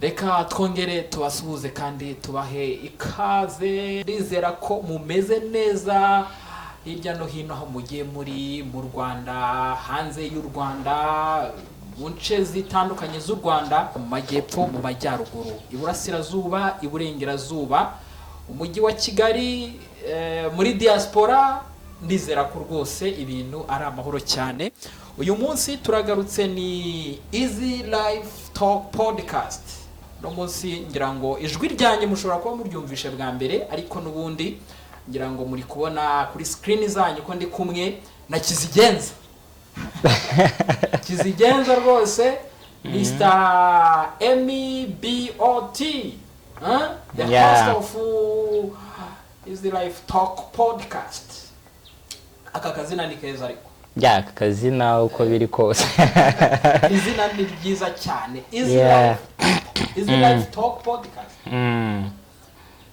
Reka twongere tubasuhuze kandi tubahe ikaze. Ndizera ko mumeze neza hirya no hino aho mugiye muri mu Rwanda, hanze y'u Rwanda, mu nce zitandukanye z'u Rwanda, mu majyepfo, mu majyaruguru, iburasirazuba, iburengerazuba, umujyi wa Kigali, muri diaspora. Ndizera ko rwose ibintu ari amahoro cyane. Uyu munsi turagarutse, ni Easy Life Talk Podcast. Uno munsi ngira ngo ijwi ryanjye mushobora kuba muryumvishe bwa mbere, ariko n'ubundi ngira ngo muri kubona kuri screen zanyu ko ndi kumwe na Kizigenza. Kizigenza rwose, Mr. MEBOT, huh? The host of Easy Life Talk Podcast. Aka kazina ni keza ariko. Ya, aka kazina uko biri kose. Izina ni ryiza cyane, Easy Life, Easy Life Talk Podcast.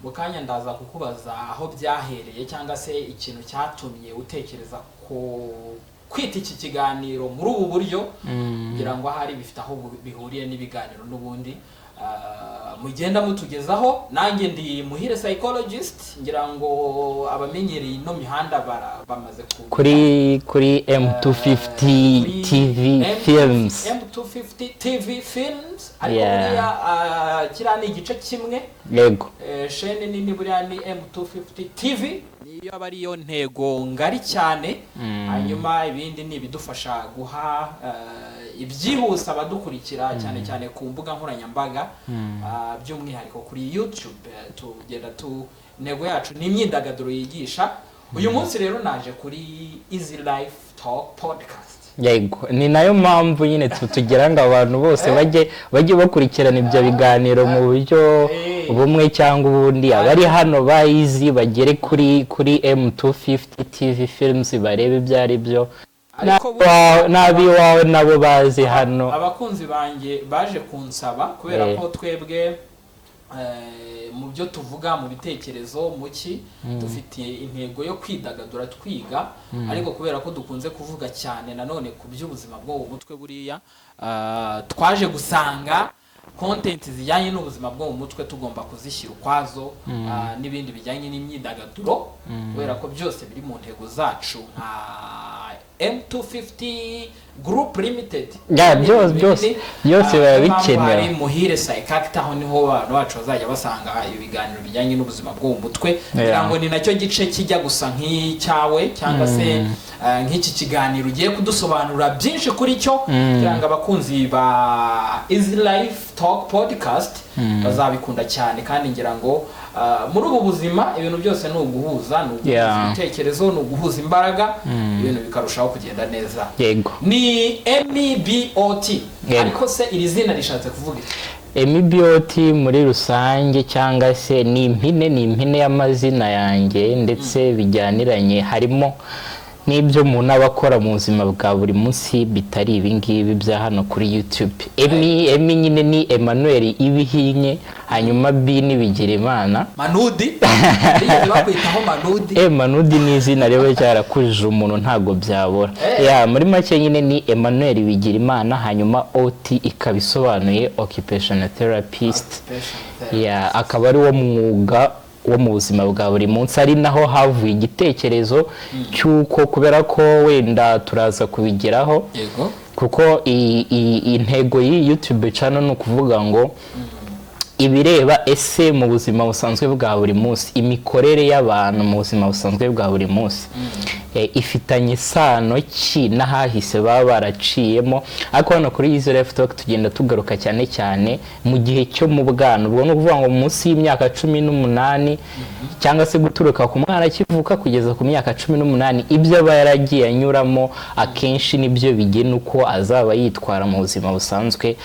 Mu kanya ndaza kukubaza aho byahereye cyangwa se ikintu cyatumye utekereza ko kwita iki kiganiro muri ubu buryo, kugira ngo ahari bifite aho bihuriye n'ibiganiro n'ubundi mugenda mutugezaho. Nanjye ndi Muhire Psychologist. Ngira ngo abamenyereye ino mihanda bamaze ku Kuri M250 kuri TV Films. M250 TV Films, ariko buriya kiriya ni igice kimwe. Chaîne nini buriya ni M250 TV, niyo aba ariyo ntego ngari cyane. Hanyuma ibindi ni ibidufasha guha ibyihuse abadukurikira, cyane cyane ku mbuga nkoranyambaga, by'umwihariko kuri YouTube. Tugenda tu intego yacu ni imyidagaduro yigisha. Uyu munsi rero naje kuri Easy Life Talk Podcast. Yego, ni nayo mpamvu nyine tugira ngo abantu bose bajye bakurikirana ibyo biganiro mu buryo bumwe cyangwa ubundi. Abari hano bayizi bagere kuri M250 TV Films barebe ibyo ari byo. Ariko N'ab'iwawe nabo bazi hano. Abakunzi banjye baje kunsaba kubera ko twebwe mu byo tuvuga, mu bitekerezo, mu ki dufite intego yo kwidagadura twiga, ariko kubera ko dukunze kuvuga cyane nanone ku by'ubuzima bwo mu mutwe, buriya twaje gusanga content zijyanye n'ubuzima bwo mu mutwe tugomba kuzishyira ukwazo n'ibindi bijyanye n'imyidagaduro, kubera ko byose biri mu ntego zacu nka M250 Group Limited. Ya, byose byose biba Niyo mpamvu bikenewe. hari Muhire Psychacta, aho niho abantu bacu bazajya basanga ibiganiro bijyanye n'ubuzima bwo mu mutwe. Kugira ngo ni nacyo gice kijya gusa nk'icyawe cyangwa se nk'iki kiganiro ugiye kudusobanurira byinshi kuri cyo, kugira ngo abakunzi ba Easy Life Talk Podcast bazabikunda cyane. Kandi ngira ngo muri ubu buzima ibintu byose ni uguhuza, ni uguhuza ibitekerezo, ni uguhuza imbaraga, ibintu bikarushaho kugenda neza. Ni MEBOT. Ariko se iri zina rishatse kuvuga iki? MBOT muri rusange cyangwa se ni impine y'amazina yanjye, ndetse bijyaniranye, harimo n'ibyo umuntu aba akora mu buzima bwa buri munsi bitari ibi ngibi bya hano kuri YouTube. Emi, Emi nyine ni Emmanuel Ibihinye, hanyuma B ni Bigirimana. Manudi, bigeze bakwitaho Manudi. Manudi ni izina rero ryarakujije umuntu, ntabwo byabura. Ya, muri make nyine ni Emmanuel Bigirimana, hanyuma OT ikaba isobanuye occupational therapist. Ya, akaba ari wo mwuga wo mu buzima bwa buri munsi, ari naho havuye igitekerezo cy'uko, kubera ko wenda turaza kubigeraho, kuko intego y'iyi YouTube channel ni ukuvuga ngo ibireba ese mu buzima busanzwe bwa buri munsi, imikorere y'abantu mu buzima busanzwe bwa buri munsi ifitanye isano ki n'ahahise baba baraciyemo. Ariko hano kuri Easy Life Talk tugenda tugaruka cyane cyane mu gihe cyo mu bwana. Ubwo ni ukuvuga ngo munsi y'imyaka 18, cyangwa se guturuka ku mwana akivuka kugeza ku myaka 18, ibyo aba yaragiye anyuramo akenshi nibyo bigena uko azaba yitwara mu buzima busanzwe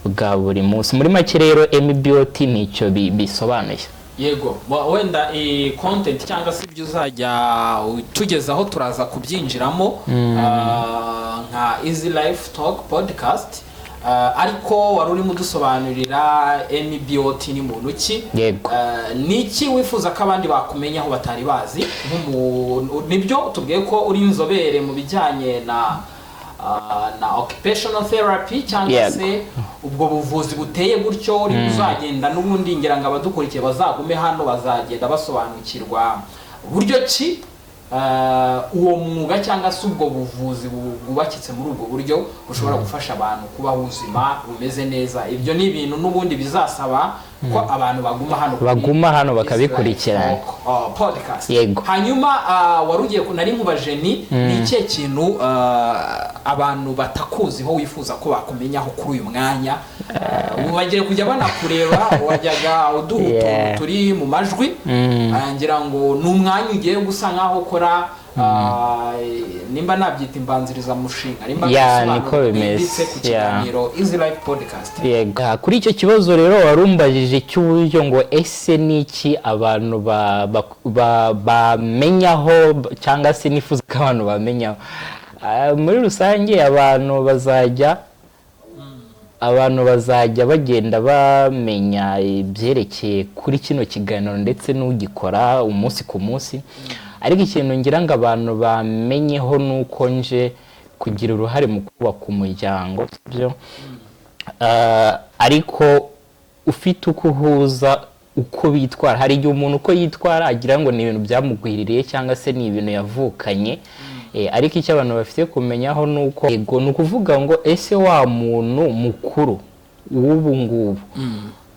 bwa buri munsi. Muri make rero MBOT nicyo bisobanuye. Yego, wenda iyi content cyangwa se ibyo uzajya utugezaho turaza kubyinjiramo nka Easy Life Talk Podcast. Ariko wari urimo udusobanurira MBOT ni muntu ki. Ni iki wifuza ko abandi bakumenya aho batari bazi nk'umuntu? Nibyo, tubwiye ko uri inzobere mu bijyanye na na occupational therapy cyangwa se ubwo buvuzi buteye gutyo, uri uzagenda n'ubundi ngira ngo abadukurikiye bazagume hano, bazagenda basobanukirwa buryo ki uwo mwuga cyangwa se ubwo buvuzi bwubakitse muri ubwo buryo bushobora gufasha abantu kubaho ubuzima bumeze neza. Ibyo ni ibintu n'ubundi bizasaba ko abantu baguma hano kuri Baguma hano Easy bakabikurikirana. Life Talk, podcast. Yego. Hanyuma wari ugiye nari nkubaje ni ikihe kintu abantu batakuziho wifuza ko bakumenyaho kuri uyu mwanya? Ubu bagiye kujya banakureba, wajyaga uduha utuntu turi mu majwi. Ngira ngo ni umwanya ugiye gusa nkaho ukora, nimba nabyita imbanzirizamushinga, nimba Yeah, bisobanuro niko bimeze. bwimbitse ku kiganiro Easy Life Podcast. Yego. Kuri icyo kibazo rero warumbajije cy'uburyo ngo ese ni iki abantu bamenyaho cyangwa se nifuza ko abantu bamenyaho. Muri rusange abantu bazajya bagenda bamenya ibyerekeye kuri kino kiganiro ndetse n'ugikora umunsi ku munsi. Ariko ikintu ngira ngo abantu bamenyeho ni uko nje kugira uruhare mu kubaka umuryango, sibyo? Ariko ufite uko uhuza uko bitwara. Hari igihe umuntu uko yitwara agira ngo ni ibintu byamugwiririye cyangwa se ni ibintu yavukanye. Ariko icyo abantu bafite kumenyaho ni uko, yego, ni ukuvuga ngo ese wa muntu mukuru w'ubu ngubu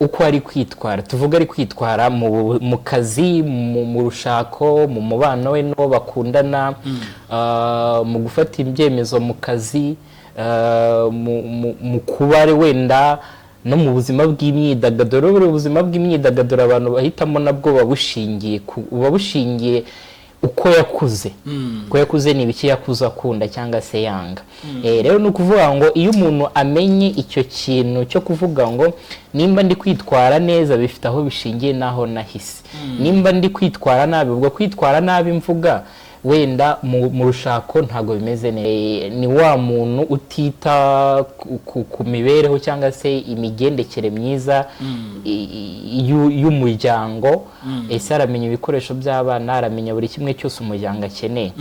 uko ari kwitwara, tuvuga ari kwitwara mu kazi, mu rushako, mu mubano we n'uwo bakundana, mu gufata ibyemezo mu kazi, mu kuba ari wenda no mu buzima bw'imyidagaduro. Buri buzima bw'imyidagaduro abantu bahitamo nabwo buba bushingiye uko yakuze. Uko yakuze ni ibiki yakuze akunda cyangwa se yanga. Rero ni ukuvuga ngo iyo umuntu amenye icyo kintu cyo kuvuga ngo nimba ndi kwitwara neza bifite aho bishingiye n'aho nahise, nimba ndi kwitwara nabi, ubwo kwitwara nabi mvuga wenda mu rushako ntabwo bimeze neza, ni wa muntu utita ku mibereho cyangwa se imigendekere myiza y'umuryango. Ese aramenya ibikoresho by'abana, aramenya buri kimwe cyose umuryango akeneye?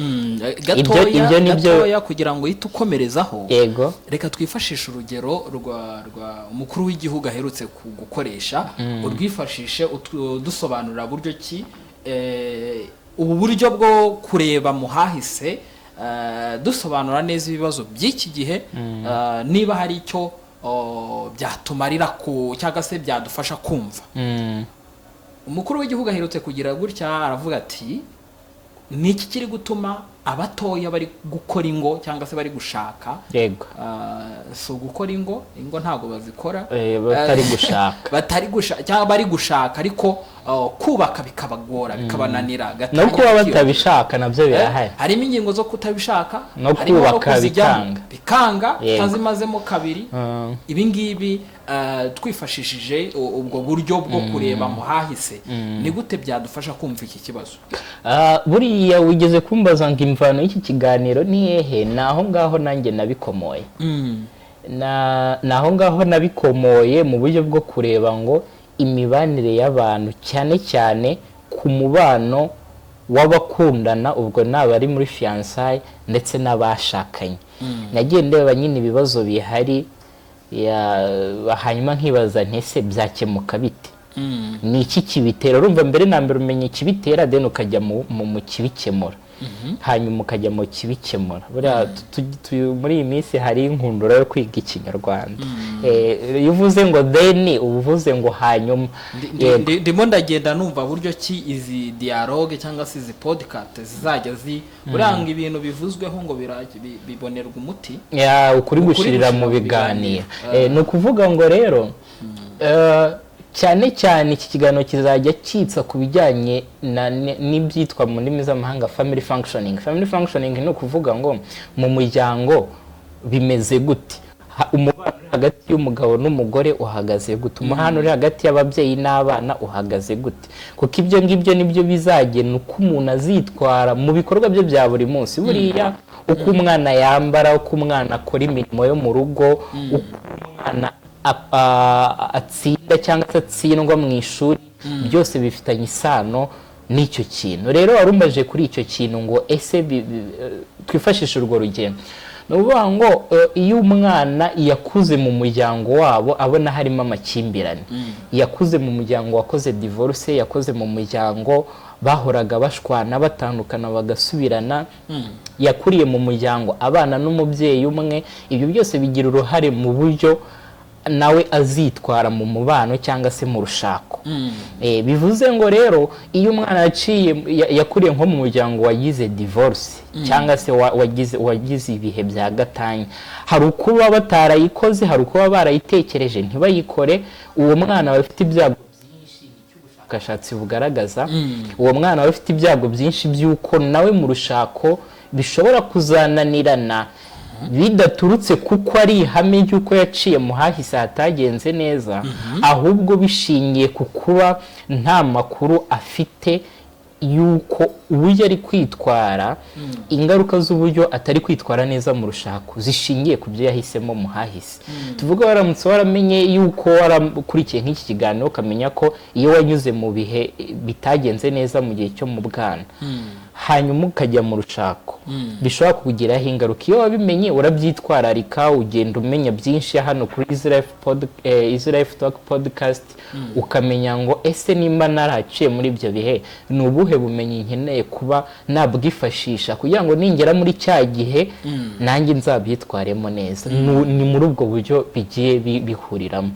Gatoya, Ibyo ni byo- gatoya kugira ngo uhite ukomerezaho. Yego. Reka twifashishe urugero rwa umukuru w'igihugu aherutse gukoresha, urwifashishe dusobanurira buryo ki ubu buryo bwo kureba mu hahise, dusobanura neza ibibazo by'iki gihe, niba hari icyo byatumarira ku cyangwa se byadufasha kumva. Umukuru w'igihugu aherutse kugira gutya aravuga ati: "Ni iki kiri gutuma abatoya bari gukora ingo cyangwa se bari gushaka?" Si ugukora ingo, ingo ntabwo bazikora. Batari gushaka. Batari gushaka cyangwa bari gushaka ariko kubaka bikabagora, bikabananira, No gatanya kuba bikiyongera. batabishaka nabyo birahari. Harimo ingingo zo kutabishaka, No harimo no kubaka kuzijyamo bikanga. Bikanga, utazimazemo kabiri. Ibi ngibi twifashishije ubwo buryo bwo kureba mu hahise, ni gute byadufasha kumva iki kibazo? Buriya wigeze kumbaza ngo imvano y'iki kiganiro ni hehe? Ni aho ngaho nanjye nabikomoye, ni aho ngaho nabikomoye mu buryo bwo kureba ngo imibanire y'abantu, cyane cyane ku mubano w'abakundana, ubwo ni abari muri fiançailles ndetse n'abashakanye. Nagiye ndeba nyine ibibazo bihari, hanyuma nkibaza nti: "Ese byakemuka bite? Ni iki kibitera?" Urumva, mbere na mbere umenya ikibitera, then ukajya mu kibikemura, hanyuma ukajya mu kibikemura. Buriya muri iyi minsi hari inkundura yo kwiga Ikinyarwanda. Iyo uvuze ngo then, uba uvuze ngo hanyuma. Yego. Ndimo ndagenda numva buryo ki izi dialogue cyangwa se izi podcast zizajya zi buranga ibintu bivuzweho ngo bibonerwa umuti. Ya, ukuri Ukuri gushirira mu gushirira mu biganiro. biganiro. Ni ukuvuga ngo rero cyane cyane iki kiganiro kizajya cyitsa ku bijyanye n'ibyitwa mu ndimi z'amahanga family functioning. Family functioning ni ukuvuga ngo mu muryango bimeze gute? Umubano uri hagati y'umugabo n'umugore uhagaze gute? Umubano uri hagati y'ababyeyi n'abana uhagaze gute? Kuko ibyo ngibyo nibyo bizagena uko umuntu azitwara mu bikorwa bye bya buri munsi. Buriya uko umwana yambara, uko umwana akora imirimo yo mu rugo, uko umwana atsinda cyangwa se atsindwa mu ishuri, byose bifitanye isano n'icyo kintu. Rero warumbaje kuri icyo kintu ngo ese twifashishe urwo rugendo. Ni ukuvuga ngo iyo umwana yakuze mu muryango wabo abona harimo amakimbirane, yakuze mu muryango wakoze divorce, yakoze mu muryango bahoraga bashwana, batandukana, bagasubirana, yakuriye mu muryango abana n'umubyeyi umwe, ibyo byose bigira uruhare mu buryo nawe azitwara mu mubano cyangwa se mu rushako. Bivuze ngo rero iyo umwana yaciye yakuriye nko mu muryango wagize divorce cyangwa se wagize ibihe bya gatanya, hari ukuba batarayikoze, hari ukuba barayitekereje ntibayikore, uwo mwana aba afite ibyago byinshi. Nicyo ubushakashatsi bugaragaza. Uwo mwana aba afite ibyago byinshi by'uko nawe mu rushako bishobora kuzananirana, bidaturutse kuko ari ihame ry'uko yaciye mu hahise hatagenze neza, ahubwo bishingiye ku kuba nta makuru afite y'uko uburyo ari kwitwara, ingaruka z'uburyo atari kwitwara neza mu rushako zishingiye ku byo yahisemo mu hahise. Tuvuge waramutse waramenye yuko warakurikiye nk'iki kiganiro, ukamenya ko iyo wanyuze mu bihe bitagenze neza mu gihe cyo mu bwana, hanyuma ukajya mu rushako, bishobora kukugiraho ingaruka. Iyo wabimenye urabyitwararika, ugenda umenya byinshi hano kuri Easy Life Talk Podcast, ukamenya ngo ese nimba naraciye muri ibyo bihe, ni ubuhe bumenyi nkeneye kuba nabwifashisha kugira ngo ningera muri cya gihe nanjye nzabyitwaremo neza. Ni muri ubwo buryo bigiye bihuriramo.